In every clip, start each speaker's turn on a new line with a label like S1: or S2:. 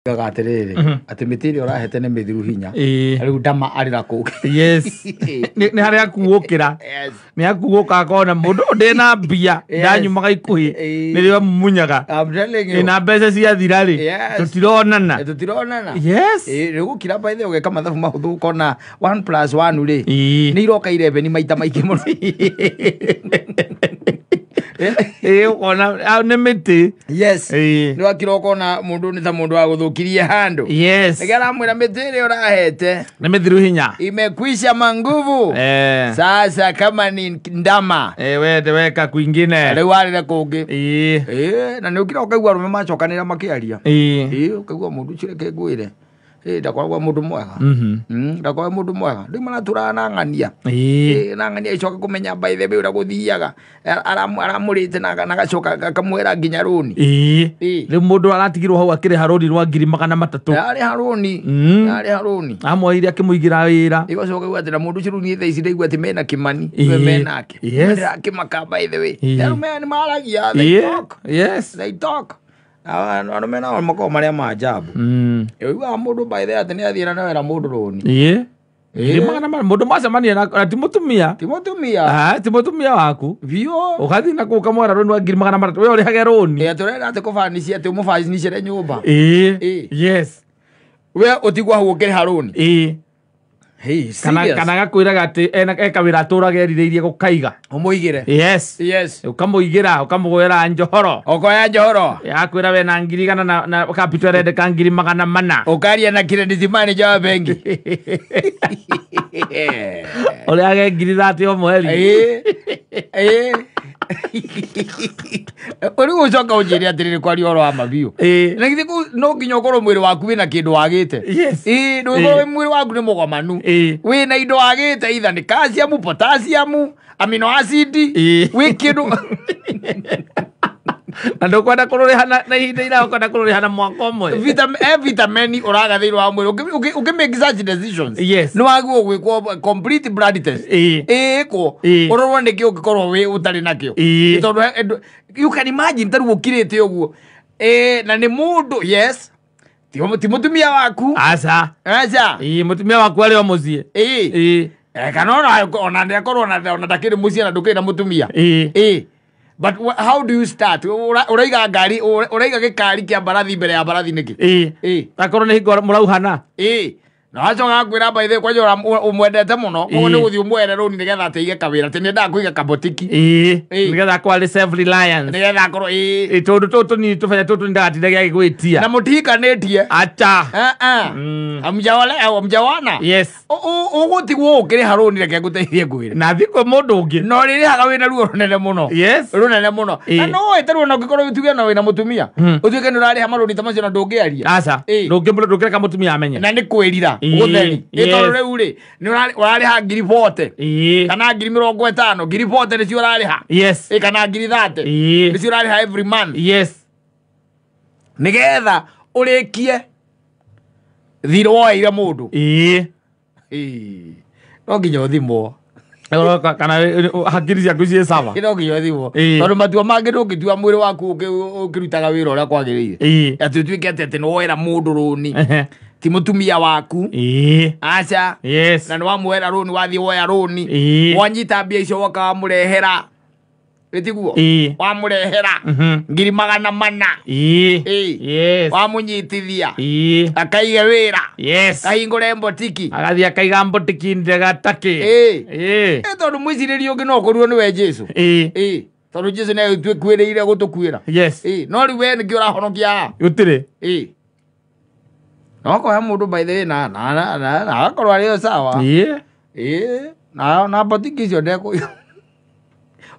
S1: Gaga atĩrĩrĩ atĩ mĩtĩ ĩrĩa ũrahete nĩ mĩthiru hinya.
S2: Ĩĩ.
S1: Rĩu ndama arĩra kũu.
S2: Yes, nĩ harĩa akuũkĩra.
S1: Yes.
S2: Nĩ akuũka akona mũndũ ũyũ ndĩna mbia.
S1: Yes.
S2: Ndanyumaga ikuhĩ.
S1: Ĩĩ.
S2: Nĩrĩo amumunyaga.
S1: I'm telling you.
S2: Ĩna mbeca ciathira rĩ,
S1: Yes.
S2: tũtironana.
S1: Tũtironana.
S2: Yes.
S1: Ĩĩ, rĩu gũkira by the way ũgeka mathabu mahũthũ ũkona 1 plus 1 rĩ,
S2: Ĩĩ.
S1: nĩ iroka 11 maita maingĩ mũno.
S2: Ĩĩ, ũkona nĩ mĩtĩ.
S1: Yes.
S2: Ĩĩ.
S1: Nĩ wakira ũkona mũndũ nĩ ta mũndũ wagũthũkirie handũ.
S2: Yes.
S1: Nĩkĩo aramwĩra mĩtĩ ĩrĩa ũrahete
S2: Nĩ mĩthiru hinya.
S1: imekwisha manguvu.
S2: Eh.
S1: Sasa kama ni ndama
S2: Eh, wende weka kwingine.
S1: rĩu warĩre kũngĩ.
S2: Ĩĩ.
S1: Ĩĩ, na nĩ ũkira ũkaigua arũme macokanĩra makĩaria.
S2: Ĩĩ.
S1: Ĩĩ, ũkaigua mũndũ ũcio reke ngwĩre. Ĩĩ, ndakoragwo mũndũ mwega. Ndakoragwo mũndũ mwega. Rĩu maratũraga na ng'ania.
S2: Ĩĩ.
S1: Ĩĩ, na ng'ania icoka kũmenya by the way ũrĩa gũthiaga. Aramũrĩte na agacoka akamwĩra nginya rũni.
S2: Ĩĩ.
S1: Ĩĩ.
S2: Rĩu mũndũ aratigirwo hau akĩrĩha rũni rwa 300,000.
S1: Arĩha rũni. Arĩha rũni.
S2: Amwoire akĩmũigĩra wĩra.
S1: Igacoka uga atĩ na mũndũ ũcio rĩu niĩ thaa ici ndaigua atĩ mena Kĩmani
S2: Ĩĩ.
S1: nĩwe menake.
S2: Yes.
S1: Ndĩrakĩmaka by the way.
S2: Ĩĩ.
S1: Arũme aya nĩ maragia, they
S2: Ĩĩ.
S1: talk.
S2: Yes.
S1: They talk. Arũme nao makoragwo marĩa ma ajabu. Ũiguaga mũndũ by the way atĩ nĩ athiĩra na wera mũndũ rũni.
S2: Ĩĩ. 400,000 mũndũ mwacemania na ti mũtumia.
S1: Ti mũtumia.
S2: Ah, ti mũtumia waku.
S1: Biũ.
S2: Ũgathiĩ na kũu ũkamwĩra rũni rwa 300,000 we ũrĩhage rũni.
S1: Ĩ, atũrenda atĩ kũbanicia atĩ ũmũbanicĩre nyũmba.
S2: Ĩĩ.
S1: Ĩĩ.
S2: Yes.
S1: We ũtigwo hau ũkĩrĩha rũni.
S2: Ĩĩ.
S1: Hey,
S2: Kana
S1: serious?
S2: kana agakwĩraga atĩ eka wĩra atũraga erirĩirie gũkaiga.
S1: Ũmũigĩre.
S2: Yes.
S1: Yes.
S2: Ũkamũigĩra ũkamũgwĩra njohoro.
S1: Ũkoya njohoro.
S2: Yakwĩra wena 100,000 na capital ĩrendeka 400,000.
S1: Ũkaria na credit manager wa bengi.
S2: Ũrĩhage 30,000 o mweri.
S1: Ĩĩ. Ĩĩ. Rĩu ũcoka ũnjĩre atĩrĩrĩ kwaria ũhoro wa mabiũ.
S2: Ĩĩ.
S1: Na githĩ kũu no nginya ũkorwo mwĩrĩ waku wĩna kĩndũ wagĩte.
S2: Yes.
S1: Ĩĩ, ndũgĩkorwo mwĩrĩ waku nĩ mũgomanu.
S2: Ĩĩ.
S1: Wĩna indo wagĩte either nĩ calcium, potassium, amino acid,
S2: Ĩĩ.
S1: wĩ kĩndũ.
S2: Na ndũkwenda kũrũrĩha na ihinda iraya ũkwenda kũrũrĩha na mwaka ũmwe.
S1: Vitamin e vitamin ũraga thĩinĩ wa mwĩrĩ. Ũkĩ make such decisions.
S2: Yes.
S1: Nĩ wagĩrĩirwo gwĩkwo complete blood test.
S2: Ĩĩ.
S1: Ĩĩkwo.
S2: Ĩĩ.
S1: Ũrorwo nĩkĩ ũngĩkorwo wĩ ũtarĩ nakĩo.
S2: Ĩĩ.
S1: Nĩ tondũ you can imagine ta rĩu ũkirĩte ũguo. Ĩĩ, na nĩ mũndũ, yes. Ti mũtumia waku.
S2: Aca.
S1: Aca.
S2: Ĩĩ, mũtumia waku arĩ o mũciĩ.
S1: Ĩĩ.
S2: Ĩĩ.
S1: Kana ona nĩ akorwo ona ndakĩrĩ mũciĩ na ndũkĩrĩ na mũtumia.
S2: Ĩĩ.
S1: Ĩĩ. But how do you start? Ũraiga ngari, ũraiga gĩkari kĩa mbarathi mbere ya mbarathi nĩkĩ?
S2: Ĩĩ.
S1: Ĩĩ.
S2: Akorwo nĩ hingo mũrauhana.
S1: Ĩĩ. Na wacoka akwĩra by the way kwanja ũmwendete mũno koguo
S2: Ĩĩ.
S1: nĩ gũthiĩ ũmwere rũni nĩgetha atĩ aige kawĩra atĩ nĩendaga kũiga kabotiki.
S2: Ĩĩ.
S1: Ĩĩ.
S2: Nĩgetha akorwo arĩ self reliance.
S1: Nĩgetha akorwo ĩĩ.
S2: Ĩĩ, tũndũ tũtũ tũnini tũbenya tũtũ nĩndagatindagia agĩgwĩtia.
S1: Na mũtihikanĩtie.
S2: Acha.
S1: Ah, ah. Hamjaolewa, hamjaoana.
S2: Yes.
S1: Ũgũtigwo ũkĩrĩha rũni reke ngũteithie ngwĩre.
S2: Na thiĩ kwĩ mũndũ ũngĩ.
S1: Na ũrĩrĩhaga wĩna ruo rũnene mũno.
S2: Yes.
S1: Rũnene mũno.
S2: Ĩĩ.
S1: Na no weterwo na ũngĩkorwo tuge na wĩna mũtumia. Ũtuĩke nĩ ũrarĩha marũni ta macio na ndũngĩaria.
S2: Aca.
S1: Ĩĩ.
S2: Ndũngĩreka mũtumia amenye.
S1: Na nĩ kwĩrira
S2: Ĩĩ.
S1: gũtheri. Ĩ tondũ
S2: Yes.
S1: rĩu rĩ nĩ ũrarĩha 40,000.
S2: Ĩĩ.
S1: Kana 50,000, 40,000 nĩcio ũrarĩha.
S2: Yes.
S1: Ĩ kana 30,000.
S2: Ĩĩ.
S1: Nĩcio ũrarĩha every month.
S2: Yes.
S1: Nĩgetha ũrĩkie thirĩ woeire mũndũ.
S2: Ĩĩ.
S1: Ĩĩ. No nginya ũthimwo.
S2: Kana hakiri ciaku ciĩ sawa.
S1: No nginya ũthimwo.
S2: Ĩĩ.
S1: Tondũ matua mangĩ ndũngĩtua mwĩrĩ waku ũkĩrutaga wĩra ũrĩa kwagĩrĩire.
S2: Ĩĩ.
S1: Atĩ ũtuĩke atĩ nĩ woera mũndũ rũni.
S2: Ehe.
S1: Ti mũtumia waku.
S2: Ĩĩ.
S1: Aca.
S2: Yes.
S1: Na nĩ wamuoera rũni wathiĩ woya rũni.
S2: Ĩĩ.
S1: Wanyita mbia icio woka wamũrehera. Ĩtiguo?
S2: Ĩĩ.
S1: Wamũrehera. 400,000.
S2: Ĩĩ.
S1: Ĩĩ.
S2: Yes.
S1: Wamũnyitithia.
S2: Ĩĩ.
S1: Akaige wĩra.
S2: Yes.
S1: Kahingũre mbotiki.
S2: Agathiĩ akaiga mbotiki njega takĩ.
S1: Ĩĩ.
S2: Ĩĩ.
S1: Ĩ tondũ mwĩcirĩrie ũngĩ no ũkorirwo nĩwe Jesũ.
S2: Ĩĩ.
S1: Ĩĩ. Tondũ Jesũ nĩ agĩtuĩkuĩrĩire gũtũkuĩra.
S2: Yes.
S1: Ĩĩ. No rĩu we nĩkĩo ũrahonokia haha.
S2: Gũtirĩ.
S1: Ĩĩ. No koya mũndũ by the way na agakorwo arĩ o sawa.
S2: Ĩĩ.
S1: Ĩĩ. Na mbotiki icio ndekũiga.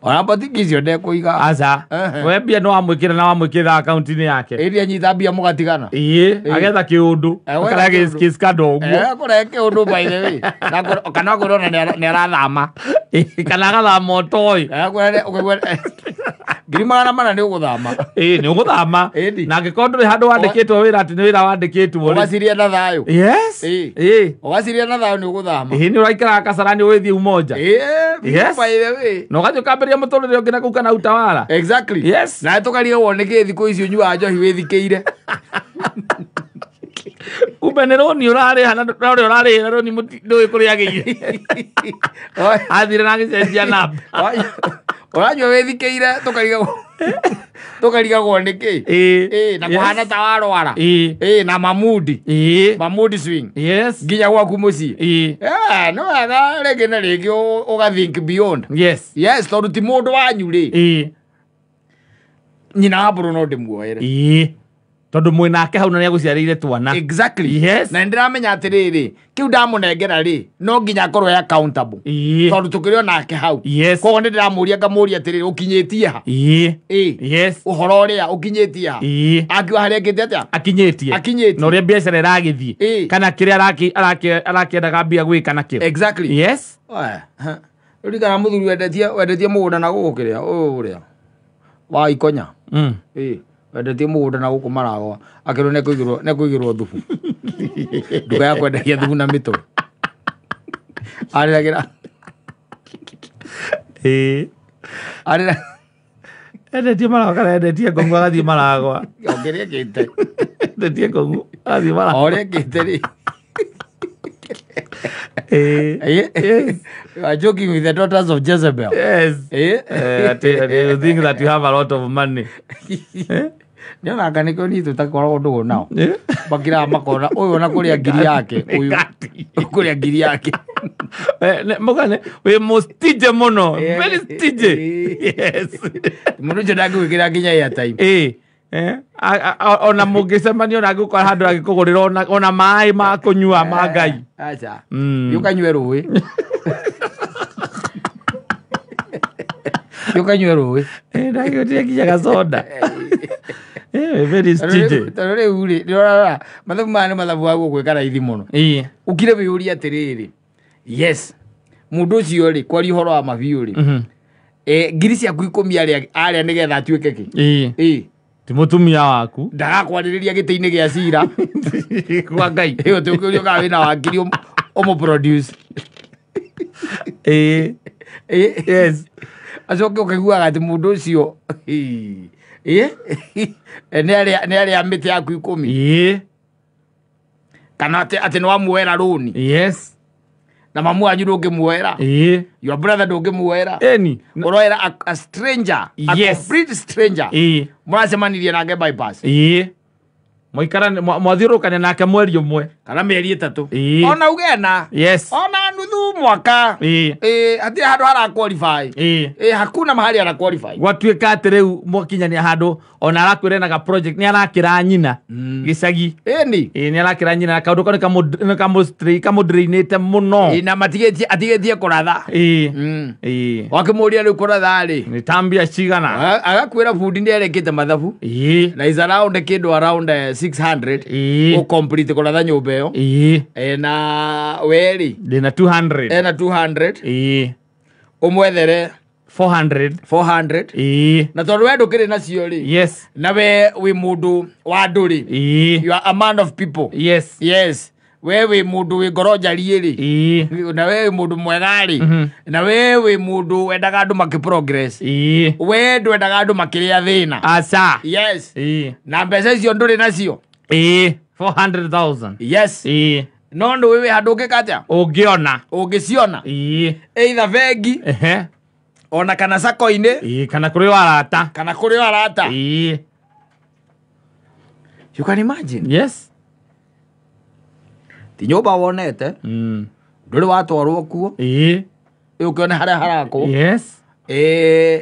S1: Ona mbotiki icio ndekũiga.
S2: Aca.
S1: Ehe.
S2: We mbia nĩ wamwĩkĩra na wamwĩkĩra akaunti-inĩ yake.
S1: Ĩrĩa anyita mbia mũgatigana.
S2: Ĩĩ.
S1: Ĩĩ.
S2: Agetha kĩũndũ.
S1: Eh, wetha
S2: Akarĩa
S1: kĩũndũ.
S2: gĩskando ũguo.
S1: Eh, akũrehe kĩũndũ by the way. Na kana akwĩra ona nĩ arathama.
S2: Ĩĩ, kana agathama ũtoĩ.
S1: Akwĩra ũkaigua 400,000 nĩ ũgũthama.
S2: Ĩĩ, nĩ ũgũthama.
S1: Ĩni.
S2: Na angĩkorwo ndũrĩ handũ wandĩkĩtwo wĩra atĩ nĩ wĩra wandĩkĩtwo rĩ.
S1: Ũgaciria na thayũ.
S2: Yes.
S1: Ĩĩ.
S2: Ĩĩ.
S1: Ũgaciria na thayũ nĩ ũgũthama.
S2: Ĩĩ, nĩ ũraikaraga Kasarani ũgĩthiĩ Umoja.
S1: Ĩĩ,
S2: Yes.
S1: by the way.
S2: Na ũgathiĩ ũkambĩrĩria mũtũrĩre ũngĩ na kũu kana Utawala.
S1: Exactly.
S2: Yes.
S1: Na tũkarigwo nĩkĩ thikũ ici ũnyuaga njohi wĩthikĩire.
S2: Kumbe nĩ rũni ũrarĩha na ũrĩa ũrarĩhĩra rũni ndũĩ kũrĩa agĩire. Athire na agĩcenjia namba.
S1: Ũranyua wĩthikĩire tũkarigagwo nĩ kĩ.
S2: Ĩĩ.
S1: Na kũhana ta warwara.
S2: Ĩĩ.
S1: Ĩĩ, na mamudi.
S2: Ĩĩ.
S1: Mamudi swing.
S2: Yes.
S1: Nginya gwaku mũciĩ.
S2: Ĩĩ.
S1: Nĩ wega rĩngĩ na rĩngĩ ũga think beyond.
S2: Yes.
S1: Yes, tondũ ti mũndũ wanyu rĩ.
S2: Ĩĩ.
S1: Nyina wa mbũrũ no ndĩmuoere.
S2: Ĩĩ. Tondũ mwĩ nake hau na nĩagũciarĩire twana.
S1: Exactly.
S2: Yes.
S1: Na nĩndĩramenya atĩrĩrĩ, kĩu ndamũnengera rĩ, no nginya akorwo e accountable.
S2: Ĩĩ.
S1: Tondũ tũkĩrĩ o nake hau.
S2: Yes.
S1: Koguo nĩndĩramũria ngamũria atĩrĩrĩ, ũkinyĩtie ha?
S2: Ĩĩ.
S1: Ĩĩ.
S2: Yes.
S1: Ũhoro ũrĩa ũkinyĩtie ha?
S2: Ĩĩ.
S1: Akiuga harĩa ekĩte atĩa?
S2: Akinyĩtie.
S1: Akinyĩtie.
S2: Na ũrĩa biacara ĩragĩthiĩ.
S1: Ĩĩ.
S2: Kana kĩrĩa arakĩendaga mbia gwĩka nakĩo.
S1: Exactly.
S2: Yes.
S1: Ririkana mũthuri wendetie mũgũnda na gũkũ kĩrĩa, ũyũ ũrĩa wa Ikonya. Ĩĩ. Wendetie mũgũnda na gũkũ Maragwa, akĩrwo nĩekũigĩrwo thubu. Nduka ya kwendagia thubu na mĩtwe. Arĩragĩra.
S2: Ĩĩ.
S1: Arĩra.
S2: Endetie Maragwa kana endetie Ngong'u agathiĩ Maragwa.
S1: O kĩrĩa ekĩte.
S2: Endetie Ngong'u agathiĩ Maragwa.
S1: O ũrĩa ekĩte rĩ.
S2: Ĩĩ.
S1: Yes. You are joking with the daughters of Jezebel.
S2: Yes.
S1: Ĩĩ.
S2: Ati you think that you have a lot of money.
S1: Nĩonaga nĩkĩo niĩ tũtakoragwo ndũgũ nao.
S2: Eh?
S1: Makiraga makona ũyũ ona kũrĩa ngiri yake, ũyũ kũrĩa ngiri yake.
S2: Mũgane wĩ mũstingy mũno.
S1: Eh.
S2: Very stingy. Yes.
S1: Mũndũ ũcio ndangĩgwĩkĩra nginya airtime.
S2: Ĩĩ. Ona mũngĩcemania ona angĩgũkora handũ angĩkũgũrĩra ona maĩ ma kũnyua ma Ngai.
S1: Aca. Ũkanyue rũĩ. Ũkanyue rũĩ.
S2: Ndagĩũtie nginya gacoda. Very stingy.
S1: Tondũ rĩu rĩ, nĩũrarora mathabu maya nĩ mathabu wa gũgwĩka raithi mũno.
S2: Ĩĩ.
S1: Ũkire wĩyũrie atĩrĩrĩ, yes, mũndũ ũcio rĩ, kwaria ũhoro wa mabiũ rĩ, ngiri ciaku 10 arĩa nĩgetha atuĩke kĩ?
S2: Ĩĩ.
S1: Ĩĩ.
S2: Ti mũtumia waku.
S1: Ndagakwarĩrĩria gĩtĩ-inĩ gĩa cira.
S2: Kwa Ngai.
S1: Ĩyo tũkĩũrio kana wĩna wakiri ũmũ-produce.
S2: Ĩĩ.
S1: Ĩĩ.
S2: Yes.
S1: Acoke ũkaiguaga atĩ mũndũ ũcio, ĩĩ, nĩ arĩa mĩtĩ yaku 10.
S2: Ĩĩ.
S1: Kana atĩ nĩ wamuoera rũni.
S2: Yes.
S1: Na mamu wanyu ndũngĩmuoera.
S2: Ĩĩ.
S1: Your brother ndũngĩmuoera.
S2: Ĩni.
S1: Ũroera a stranger. A
S2: Yes.
S1: complete stranger.
S2: Ĩĩ.
S1: Mũracemanirie nake bypass.
S2: Ĩĩ. Mwaikara mwathiũrũrũkania nake mweri ũmwe.
S1: Kana mĩeri 3.
S2: Ĩĩ.
S1: Ona ugena.
S2: Yes.
S1: Ona nuthu mwaka.
S2: Ĩĩ.
S1: Ĩĩ, hatirĩ handũ hara qualify.
S2: Ĩĩ.
S1: Ĩĩ, hakuna mahali ana qualify.
S2: Gwatuĩka atĩ rĩu mwakinyania handũ ona arakwĩra ena ga project nĩ arakĩra nyina gĩcagi.
S1: Ĩni.
S2: Ĩĩ, nĩ arakĩra nyina na kaũndũ kau nĩ kamũdrainĩte mũno.
S1: Ĩĩ, na matigĩtie atigĩtie kũratha.
S2: Ĩĩ. Ĩĩ.
S1: Wakĩmũria rĩu kũratha rĩ.
S2: Nĩ tambia cigana.
S1: Agakwĩra bundi nĩ arekĩte mathabu.
S2: Ĩĩ.
S1: Na is around kĩndũ around 600.
S2: Ĩĩ.
S1: Ũcomplete kũratha nyũmba ĩyo.
S2: Ĩĩ.
S1: Na we rĩ.
S2: Ndĩna 200.
S1: Ena 200.
S2: Ĩĩ.
S1: Ũmwethere
S2: 400.
S1: 400.
S2: Ĩĩ.
S1: Na tondũ we ndũkĩrĩ nacio rĩ.
S2: Yes.
S1: Na we wĩ mũndũ wa andũ rĩ.
S2: Ĩĩ.
S1: You are a man of people.
S2: Yes.
S1: Yes. We wĩ mũndũ wĩ ngoro njariĩ rĩ.
S2: Ĩĩ.
S1: Na we wĩ mũndũ mwega rĩ. Na we wĩ mũndũ wendaga andũ makĩ progress.
S2: Ĩĩ.
S1: We ndwendaga andũ makĩrĩa thĩna.
S2: Aca.
S1: Yes.
S2: Ĩĩ.
S1: Na mbeca icio ndũrĩ nacio.
S2: Ĩĩ. 400,000.
S1: Yes.
S2: Ĩĩ.
S1: No ndũĩ wĩ handũ ũngĩka atĩa?
S2: Ũngĩona.
S1: Ũngĩciona.
S2: Ĩĩ.
S1: Either bengi
S2: Ehe.
S1: ona kana sako-inĩ
S2: Ĩĩ, kana kũrĩ o arata.
S1: kana kũrĩ o arata.
S2: Ĩĩ.
S1: You can imagine.
S2: Yes.
S1: Ti nyũmba wonete, ndũrĩ watwarwo kuo,
S2: Ĩĩ.
S1: ĩ ũkĩone harĩa harakwo.
S2: Yes.
S1: Ĩĩ,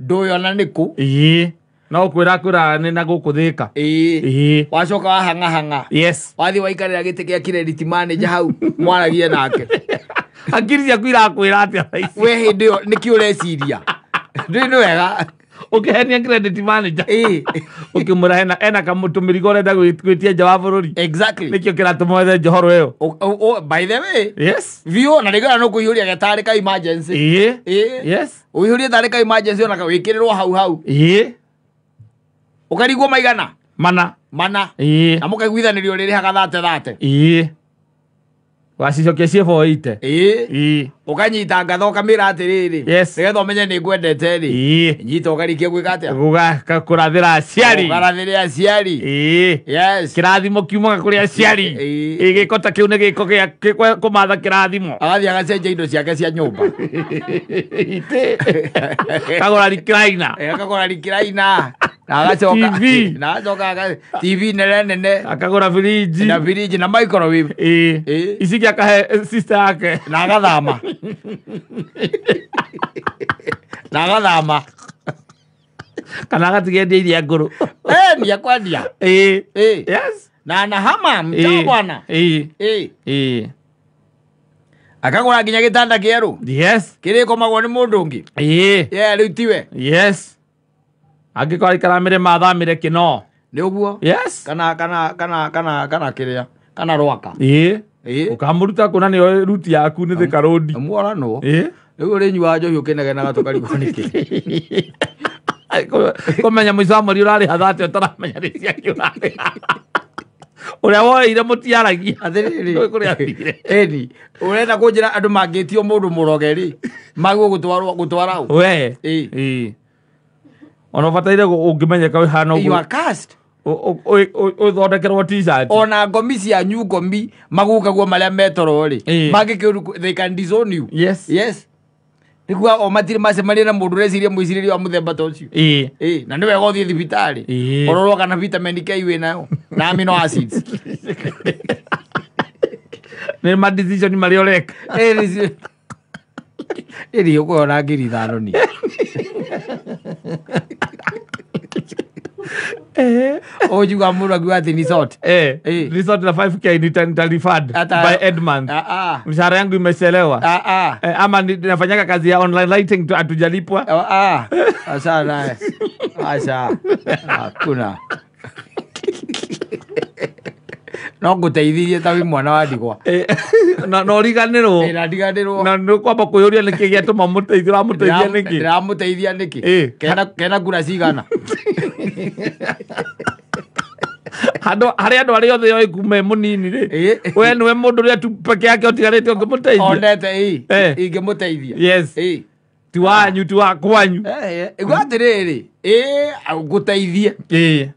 S1: ndũĩ ona nĩ kũ.
S2: Ĩĩ. No kwĩra kwĩra nĩ na gũkũ Thĩka.
S1: Ĩĩ.
S2: Ĩĩ.
S1: Wacoka wahang'ahang'a.
S2: Yes.
S1: Wathiĩ waikarĩra gĩtĩ gĩa credit manager hau mwaragie nake.
S2: Hakiri ciaku irakwĩra atĩa thaa ici?
S1: We hĩndĩ ĩyo nĩkĩ ũreciria? Ndũĩ nĩ wega.
S2: Ũkĩhenia credit manager.
S1: Ĩĩ.
S2: Ũkĩmwĩra hena kamũtũmĩrigo ũrenda gwĩtia nja wa bũrũri.
S1: Exactly.
S2: Nĩkĩo kĩratũma wethe njohoro ĩyo.
S1: By the way,
S2: Yes.
S1: biũ na rĩngĩ ona no kũihũria gatarĩ ka emergency.
S2: Ĩĩ.
S1: Ĩĩ.
S2: Yes.
S1: Ũihũrie tarĩ ka emergency ona wĩkĩrĩrwo hau hau.
S2: Ĩĩ.
S1: Ũkarigwo maigana?
S2: Mana.
S1: Mana.
S2: Ĩĩ.
S1: Na mũkaiguithanĩrio rĩrĩhaga 30 30.
S2: Ĩĩ. Wacicokia ciĩ 480.
S1: Ĩĩ. Ũkanyita ngatha ũkamĩra atĩrĩrĩ.
S2: Yes.
S1: Nĩgetha ũmenye nĩ ngwendete rĩ.
S2: Ĩĩ.
S1: Nyita ũkarikia gwĩka atĩa?
S2: Kũrathĩra aciari.
S1: Ũkarathĩre aciari.
S2: Ĩĩ.
S1: Yes.
S2: Kĩrathimo kiumaga kũrĩ aciari.
S1: Ĩĩ.
S2: Ĩĩ, gĩko ta kĩu nĩ gĩko gĩa kũmatha kĩrathimo.
S1: Agathiĩ agacenjia indo ciake cia nyũmba.
S2: Itĩ. Kagũra recliner.
S1: Akagũra recliner. Na agacoka
S2: TV.
S1: Na agacoka TV nene nene.
S2: Akagũra firiji.
S1: Na firiji na microwave.
S2: Ĩĩ.
S1: Ĩĩ.
S2: Ici ingĩ akahe sister yake.
S1: Na agathama. Na agathama.
S2: Kana agatiga iria ngũrũ.
S1: Nĩ akwendia.
S2: Ĩĩ.
S1: Ĩĩ.
S2: Yes.
S1: Na anahama mtaa bwana.
S2: Ĩĩ.
S1: Ĩĩ.
S2: Ĩĩ.
S1: Akagũra nginya gĩtanda kĩerũ.
S2: Yes.
S1: Kĩrĩkomagwo nĩ mũndũ ũngĩ.
S2: Ĩĩ.
S1: Yeah, rĩu tiwe.
S2: Yes. Angĩkorwo aikara mĩrĩma athamĩre Kĩnoo.
S1: Nĩ ũguo.
S2: Yes.
S1: Kana kana kana kana kana kĩrĩa. Kana Rwaka.
S2: Ĩĩ.
S1: Ĩĩ.
S2: Ũkamũruta kũna nĩyo ruti yaku nĩ Thika Road.
S1: Muoranwo.
S2: Ĩĩ.
S1: Rĩu ũrĩnyuaga njohi ũkĩnegenaga tũkarigwo nĩkĩ.
S2: Kũmenya mũico wa mweri ũrarĩha thate ũtaramenya nĩ ciakĩ ũrarĩha. Ũrĩa woeire mũtiaragia.
S1: Atĩrĩrĩ.
S2: Ndũĩ kũrĩa athire.
S1: Ĩni. Ũrenda kũnjĩra andũ mangĩtio mũndũ mũroge rĩ, magwo gũtwarwo gũtwara ũ?
S2: We.
S1: Ĩĩ.
S2: Ĩĩ. Ona ũbataire ũngĩmenyeka wĩhana
S1: You
S2: ũguo.
S1: are cursed.
S2: Ũthondekerwo t-shirt.
S1: Ona ngomi cianyu ngomi magũkaguo marĩa metoro rĩ.
S2: Ĩĩ.
S1: Mangĩkĩũru they can disown you.
S2: Yes.
S1: Yes. Nĩkuga o matirĩ macemania na mũndũ ũreciria mwĩcirĩrie wa mũthemba ta ũcio.
S2: Ĩĩ.
S1: Ĩĩ, na nĩ wega ũthiĩ thibitarĩ.
S2: Ĩĩ.
S1: Ũrorwo kana vitamin K wĩnayo na amino acids.
S2: Nĩ ma decision marĩa ũreka.
S1: Ĩĩ, ĩrĩ ũkũhona 5,000 ni. Ũnjuga mũndũ akiuga atĩ ni sort.
S2: Eh, resort la 5K nita refund by end month. Mshahara yangu imechelewa. Ama ninafanyaka kazi ya online lighting hatujalipwa.
S1: Asa naye. Asa. Hakuna. No ngũteithirie ta wĩ mwana wa ndigwa.
S2: Na no riganĩrwo.
S1: Na ndiganĩrwo.
S2: Na nĩ kwamba kwĩyũria nĩkĩ gĩatũma mũteithie ũramũteithia nĩkĩ?
S1: Ndĩramũteithia nĩkĩ? Kena kura cigana?
S2: Handũ harĩ andũ arĩa othe oĩ kuma e mũnini rĩ. We nĩwe mũndũ ũrĩa tu peke yake ũtigarĩte ũngĩmũteithia.
S1: Onete ĩĩ. Ingĩmũteithia.
S2: Yes.
S1: Ĩĩ.
S2: Ti wanyu ti wa kwanyu.
S1: Igua atĩrĩrĩ. Ĩĩ ngũteithie.
S2: Ĩĩ.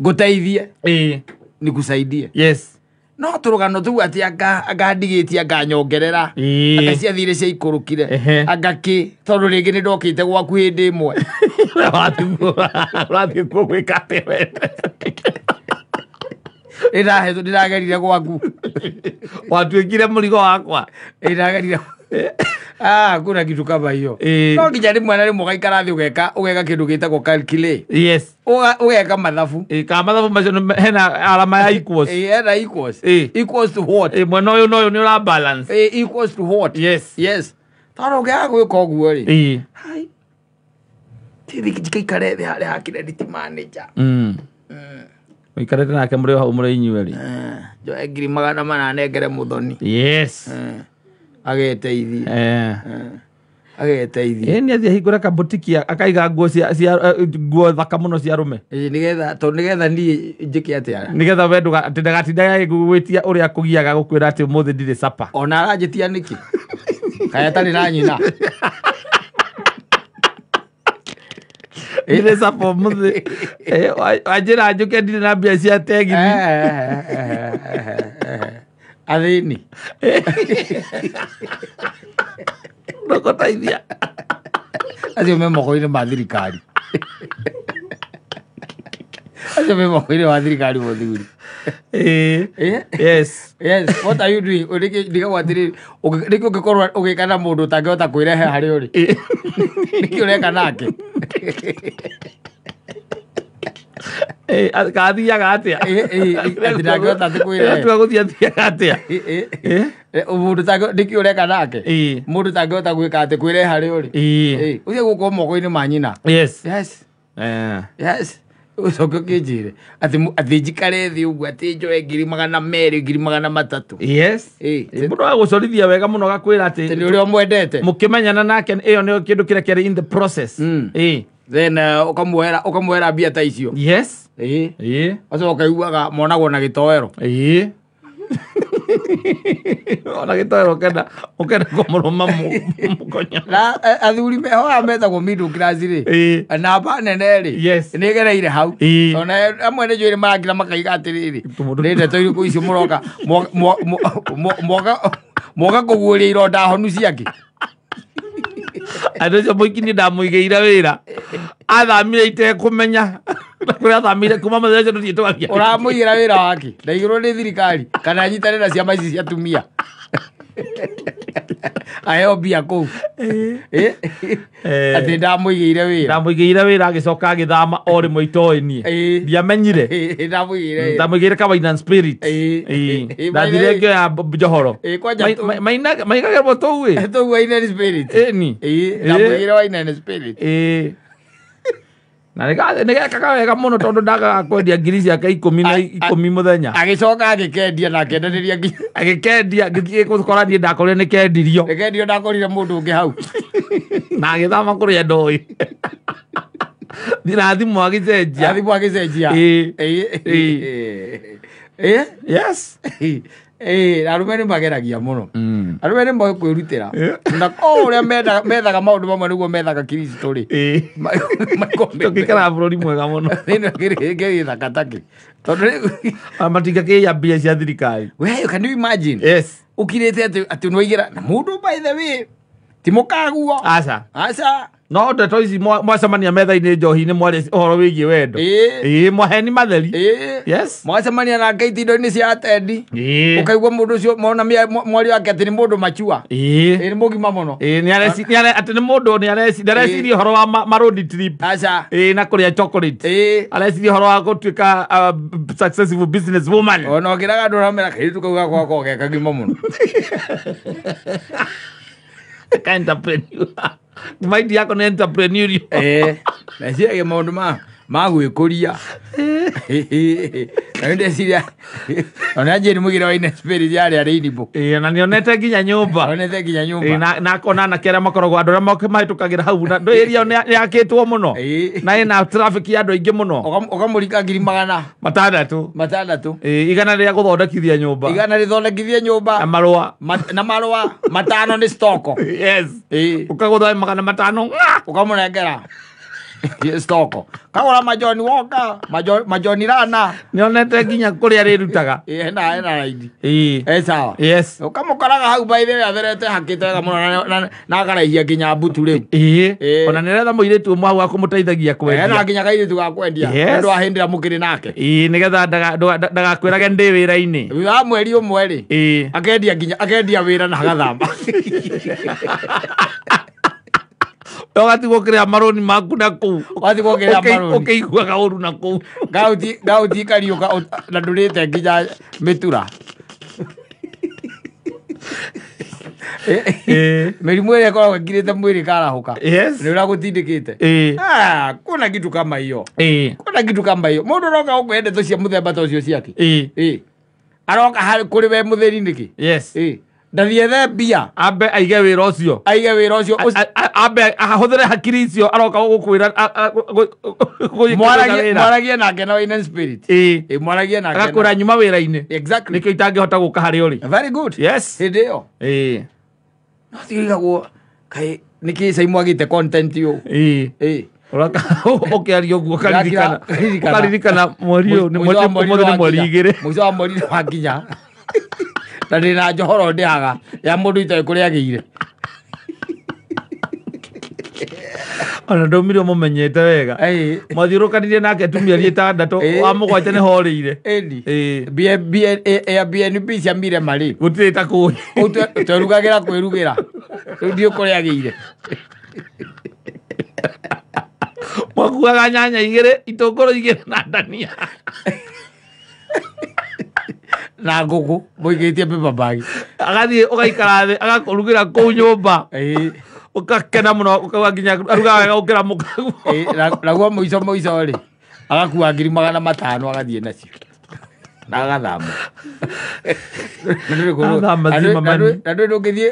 S1: Ngũteithie.
S2: Ĩĩ.
S1: Nikusaidie.
S2: Yes.
S1: No tũrũgano tũu atĩ anga ndigĩtie anga nyongerera. Anga ciathire ciaikũrũkire. Anga kĩ tondũ rĩngĩ nĩ ndokĩte gwaku hĩndĩ ĩmwe.
S2: Ũrathiĩ kuo gwĩka atĩa we?
S1: Ndĩragerire gwaku.
S2: Watuĩkire mũrigo wakwa.
S1: Ndĩragerire. Kuna kitu kama hiyo. No nginya rĩmwe na rĩmwe ũgaikara thĩ ũgeka kĩndũ gĩtagwo calculate.
S2: Yes.
S1: Ũgeka mathabu.
S2: Ka mathabu macio hena alama ya equals.
S1: Hena equals. Equals to what?
S2: Mwena ũyũ na ũyũ nĩ ũra balance.
S1: Equals to what?
S2: Yes.
S1: Yes. Tondũ ũngĩaga gwĩka ũguo rĩ.
S2: Ĩĩ.
S1: Tithi njikaikare thĩ harĩa ha credit manager.
S2: Ũikarĩte nake mũrĩ o hau mũrĩ inyuĩ erĩ.
S1: Njoe 400,000 nengere mũthoni.
S2: Yes.
S1: Ageteithie. Ageteithie.
S2: Nĩ athiĩ ahingũre kabutiki akaiga nguo cia nguo thaka mũno cia arũme.
S1: Nĩgetha tondũ nĩgetha niĩ njĩke atĩa?
S2: Nĩgetha we ndagatindaga gwĩtia ũrĩa akũgiaga gũkwĩra atĩ ũmũthĩ ndirĩ sapa.
S1: Ona aranjĩtia nĩkĩ? Kaĩ atarĩ na nyina?
S2: Ndirĩ sapa ũmũthĩ. Wanjĩra njũke ndirĩ na mbia cia tegithi.
S1: Athĩni.
S2: Ndũgũteithia.
S1: Acio me moko-inĩ ma thirikari. Acio me moko-inĩ ma thirikari mũthuri.
S2: Yes.
S1: Yes. What are you doing? Ndigagwo atĩrĩrĩ, nĩkĩ ũngĩkorwo ũgĩka na mũndũ ũtangĩhota kwĩrehe harĩa ũrĩ? Nĩkĩ ũreka nake?
S2: Kathiaga atĩa?
S1: Atĩ ndangĩhota atĩ kwĩrehe.
S2: Atua gũthiĩ athiaga atĩa?
S1: Mũndũ nĩkĩ ũreka nake? Mũndũ ũtangĩhota gwĩka atĩ kwĩrehe harĩa ũrĩ? Ũcio gũkorwo moko-inĩ ma nyina.
S2: Yes.
S1: Yes. Yes. Ũcoke ũkĩnjĩre atĩ njikare thĩ ũguo atĩ njoe 200,000 300,000.
S2: Yes. Mũndũ agũcorithia wega mũno agakwĩra atĩ
S1: nĩ ũrĩa ũmwendete.
S2: Mũkĩmenyana nake ĩyo nĩyo kĩndũ kĩrĩa kĩarĩ in the process.
S1: Then ũkamwoera mbia ta icio.
S2: Yes.
S1: Ũcoka ũkaiguaga monagwo na gĩtoero.
S2: Ona gĩtoero ũkenda kũmũrũma mũkonyo.
S1: Na athuri meho metagwo middle class rĩ. Namba nene rĩ.
S2: Yes.
S1: Nĩ ĩgereire hau. Ona amwe nĩ njũĩ marakira makaiga atĩrĩrĩ. Nĩ ndeto irĩkũ icio mũroka mwoka kũguũria ironda honu ciake.
S2: Andũ acio mũiki niĩ ndamũigĩire wĩra. Athamire itekũmenya. Na kũrĩa athamire kuma mũthenya ũcio tũthiĩ twaria.
S1: Ũramũigĩra wĩra wake. Ndaigĩrwo nĩ thirikari kana anyitane na ciama ici cia atumia. Aheo mbia kũu. Atĩ ndamũigĩire wĩra.
S2: Ndamũigĩire wĩra agĩcoka agĩthama o rĩmwe itoĩ niĩ. Ndiamenyire.
S1: Ndamũigĩire wĩra.
S2: Ndamũigĩire ka wine and spirit. Ndathire ngĩoya njohoro. Maigagĩrwo tũu ĩ.
S1: Tũu wine and spirit.
S2: Ĩni.
S1: Ndamũigĩire wine and spirit.
S2: Na nĩgekaga wega mũno tondũ ndagaga kwendia ngiri ciake 10 mũthenya.
S1: Agĩcoka agĩkendia na akĩendanĩria nginya.
S2: Agĩkendia ngĩthiĩ gũkora niĩ ndakorire nĩkendirio.
S1: Nĩkendirio ndakorire mũndũ ũngĩ hau.
S2: Na agĩthama kũrĩa ndoĩ. Na thimũ agĩcenjia.
S1: Thimũ agĩcenjia.
S2: Yes.
S1: Arũme nĩ mageragia mũno. Arũme nĩ moĩ kwĩrutĩra. Na o ũrĩa methaga maũndũ mamwe nĩguo methaga Kristo rĩ.
S2: Tũngĩikara bũrũri mwega mũno.
S1: Gĩthaka takĩ. Tondũ
S2: matingakĩiya mbia cia thirikari.
S1: We, can you imagine?
S2: Yes.
S1: Ũkirĩte atĩ nĩwaigĩra na mũndũ by the way ti mũkaguo.
S2: Aca.
S1: Aca.
S2: No ndeto ici mwacemania metha-inĩ njohi-inĩ mwaria ũhoro wĩgiĩ wendo. Mwaheni matheri. Yes.
S1: Mwacemania nake itindo-inĩ cia atendi. Ũkaigua mũndũ ũcio mona mwario wake atĩ nĩ mũndũ machua. Nĩ mũgima mũno.
S2: Atĩ nĩ mũndũ ndareciria ũhoro wa ma road trip.
S1: Aca.
S2: Na kũrĩa chocolate. Areciria ũhoro wa gũtuĩka successful business woman.
S1: Ona ũkĩraga andũ ũramera kairĩtu kau gakwa gakoragwo ge kagima mũno.
S2: Ka entrepreneur. Mind yako nĩ entrepreneurial.
S1: Meciria maũndũ ma gwĩkũria. Na ndeciria ona njĩri mũgĩra wa spirit yarĩ arĩ inimbo.
S2: Na nĩonete nginya nyũmba.
S1: Onete nginya nyũmba.
S2: Na akona anake arĩa makoragwo andũ arĩa mahĩtũkagĩra hau na area nĩ yakĩtwo mũno. Na ĩna traffic ya andũ aingĩ mũno.
S1: Ũkamũrika ngiri magana
S2: matandatũ.
S1: Matandatũ.
S2: Igana rĩa gũthondekithia nyũmba.
S1: Igana rĩthondekithia nyũmba.
S2: Na marũa.
S1: Na marũa matano nĩ stoko.
S2: Yes. Ũkagũtha 500.
S1: Ũkamũnengera. Stoko. Kagũra majoni woka, majoni rana.
S2: Nĩonete nginya kũrĩa rĩrutaga.
S1: Ena raidi. Sawa.
S2: Yes.
S1: Ũkamũkoraga hau by the way atherete hakĩte wega mũno na akaraihia nginya mbutu rĩu.
S2: Ona nĩaretha mũirĩtu ũmwe hau wa kũmũteithagia kwendia.
S1: Ena nginya kairĩtu ga kwendia. Nĩ wahĩndĩra mũkĩrĩ nake.
S2: Nĩgetha ndagakwĩrage ndĩ wĩra-inĩ.
S1: Thutha wa mweri ũmwe rĩ. Akendia nginya akendia wĩra na agathama.
S2: Ũgatigwo kĩrĩa marũni maku na kũu.
S1: Ũgatigwo kĩrĩa marũni.
S2: Ũkĩiguaga ũru na kũu.
S1: Gauti ikariũka na ndũrĩte nginya mĩtura. Mĩrimũ ĩrĩa ĩkoragwo ĩngirĩte mwĩrĩ ĩkarahũka. Nĩ ũragũtindĩkĩte. Kuna kitu kama hiyo. Kuna kitu kama hiyo. Mũndũ ũroka gũkũhe ndeto cia mũthemba ta ũcio ciake. Aroka kũrĩ we mũthĩni nĩkĩ?
S2: Yes.
S1: Ndathiĩ mbia.
S2: Ambe aige wĩra ũcio.
S1: Aige wĩra ũcio.
S2: Ambe ahũthĩre hakiri icio aroka gũkwĩra
S1: mwaragie nake na wine spirit. Mwaragie nake.
S2: Agakwĩra nyuma wĩra-inĩ.
S1: Exactly.
S2: Nĩkĩo itangĩhota gũka harĩa ũrĩ.
S1: Very good.
S2: Yes.
S1: Hĩndĩ ĩyo. No tigagwo kaĩ nĩkĩ cai mwagĩte content ũyũ.
S2: Ũraka ũkĩaria ũguo ũkaririkana. Ũkaririkana mweri ũyũ nĩ ũmũthĩ nĩ mweri 2.
S1: Mũico wa mweri nĩ wakinya. Na ndĩna njohoro ndĩhaga ya mũndũ itoĩ kũrĩa agĩire.
S2: Ona ndaumire mũmenyete wega. Mwathiũrũkanirie nake tu mĩeri 6 wa 7 nĩ horĩire.
S1: Airbnb cia Mirema rĩ.
S2: Gũtirĩ ta kũu.
S1: Twerugagĩra kwĩrugĩra. Rĩu ndiũĩ kũrĩa agĩire.
S2: Mwakuaga nyanya 2, itũngũrũ 2 na ndania.
S1: Na ngũkũ mũigĩtie paper bag.
S2: Agathiĩ ũgaikara thĩ agakũrugĩra kũu nyũmba. Ũgakena mũno ũkauga nginya arugaga wega gũkĩra mũkaguo.
S1: Naguo mũico mũico rĩ agakua ngiri 500 agathiĩ nacio. Na agathama. Na ndũngĩthiĩ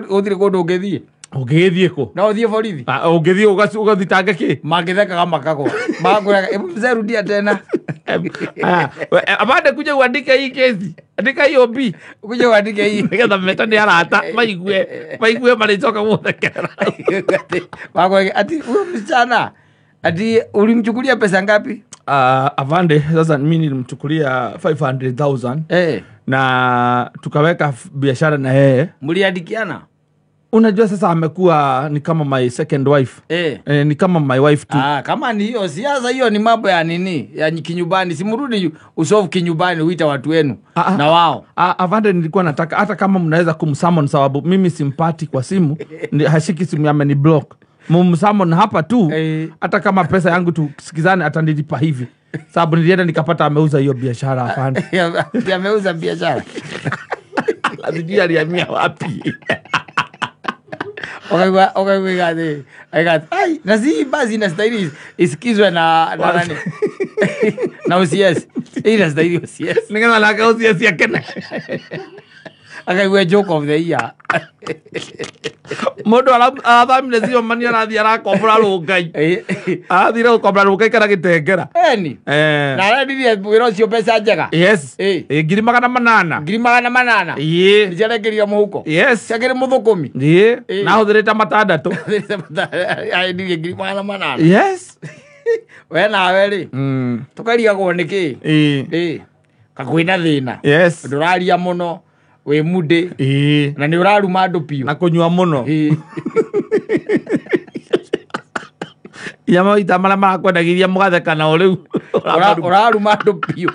S1: gũtirĩ kũndũ ũngĩthiĩ.
S2: Ũngĩgĩthiĩ kũ?
S1: No ũthiĩ borithi.
S2: Ũngĩthiĩ ũgathitange kĩ?
S1: Mangĩthekaga makagwa. Magakwĩraga hebu mzee rudia tena.
S2: Abande kuja uandike hii kesi, andika hiyo B
S1: kuja uandike hii
S2: nigetha metane arata maigue maricoka guthekera.
S1: Ati huyo msichana ati ulimchukulia pesa ngapi?
S2: Avande sasa mimi nilimchukulia 500,000 na tukaweka biashara na yeye.
S1: Mliandikiana?
S2: Unajua sasa amekuwa ni kama my second wife. Ni kama my wife tu.
S1: Kama ni hiyo siasa, hiyo ni mambo ya nini? Ya kinyumbani. Simrudi usolve kinyumbani, uita watu wenu na wao.
S2: Avande nilikuwa nataka hata kama mnaweza kumsummon, sababu mimi simpati kwa simu, hashiki simu, ameni block. Mumsummon hapa tu, hata kama pesa yangu tusikizane atanilipa hivi. Sababu nilienda nikapata ameuza hiyo biashara afande.
S1: Ameuza biashara.
S2: Sijui alihamia wapi.
S1: Ai, na si basi inastahili isikizwe na nani? Na OCS. Hii inastahili OCS.
S2: Ningana na OCS ya Kenya.
S1: Akaigua joke of the year.
S2: Mundu arathamire cio mani arathi arakombora rungai. Arathire gukombora rungai kana gitengera.
S1: Eni. Na arendirie wira ucio mbeca njega.
S2: Yes. 800,000.
S1: 800,000.
S2: Ĩĩ.
S1: Nĩciarengerio mũhuko.
S2: Yes.
S1: Ciakĩrĩ mũthũkũmi.
S2: Ĩĩ. Na ahũthĩrĩte 6.
S1: Arendirie 800,000.
S2: Yes.
S1: We nawe rĩ. Tũkarigagwo nĩkĩ?
S2: Ĩĩ.
S1: Kakwĩna thĩna.
S2: Yes.
S1: Ndũraria mũno. We mude na ni uraruma andu piu
S2: na kunyua muno ya maita mara marakwendagiria mugatheka nao riu uraruma
S1: andu piu.